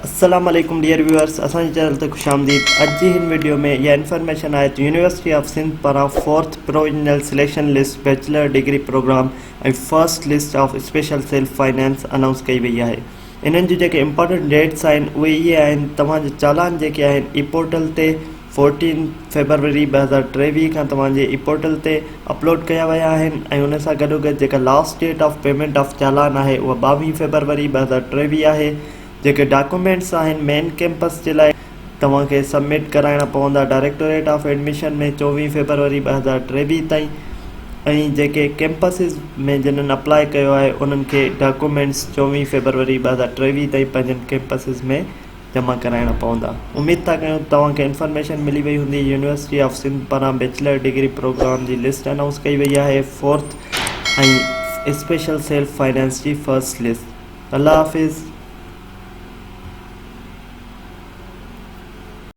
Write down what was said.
السلام عليڪم dear viewers اسان جي چينل تي خوش آمديد اڄ جي هن وڊيو ۾ اها انفارميشن آهي ته يونيورسٽي آف سنڌ پاران fourth provisional selection list bachelor degree programme ۽ first list of special self finance announce ڪئي وئي آهي انهن جون جيڪي امپارٽنٽ ڊيٽس آهن اهي اهي آهن توهان جا چالان جيڪي آهن اي پورٽل تي فورٽين فيبروري 2023 کان توهان جي اي پورٽل تي اپلوڊ ڪيا ويا آهن ۽ ان سان گڏوگڏ جيڪا last date of payment of challan آهي اها 22 فيبروري 2023 آهي جيڪي ڊاڪومينٽس آهن مين ڪيمپس جي لاء توهان کي سبمٽ ڪرائڻا پوندا ڊائريڪٽوريٽ آف ايڊميشن ۾ 24 فيبروري 2023 تائين ۽ جيڪي ڪيمپسز ۾ جنھن اپلاء ڪيو آهي انهن کي ڊاڪومينٽس 24 فيبروري 2023 تائين پنهنجن ڪيمپسز ۾ جمع ڪرائڻا پوندا. اميد ٿا ڪيون ته توهان کي انفارميشن ملي وئي هوندي. يونيورسٽي آف سنڌ پاران بيچلر ڊگري پروگرام جي لسٽ انائونس ڪئي وئي آهي فورٿ ۽ اسپيشل سيلف فائنانس جي فرسٽ لسٽ. الله حافظ.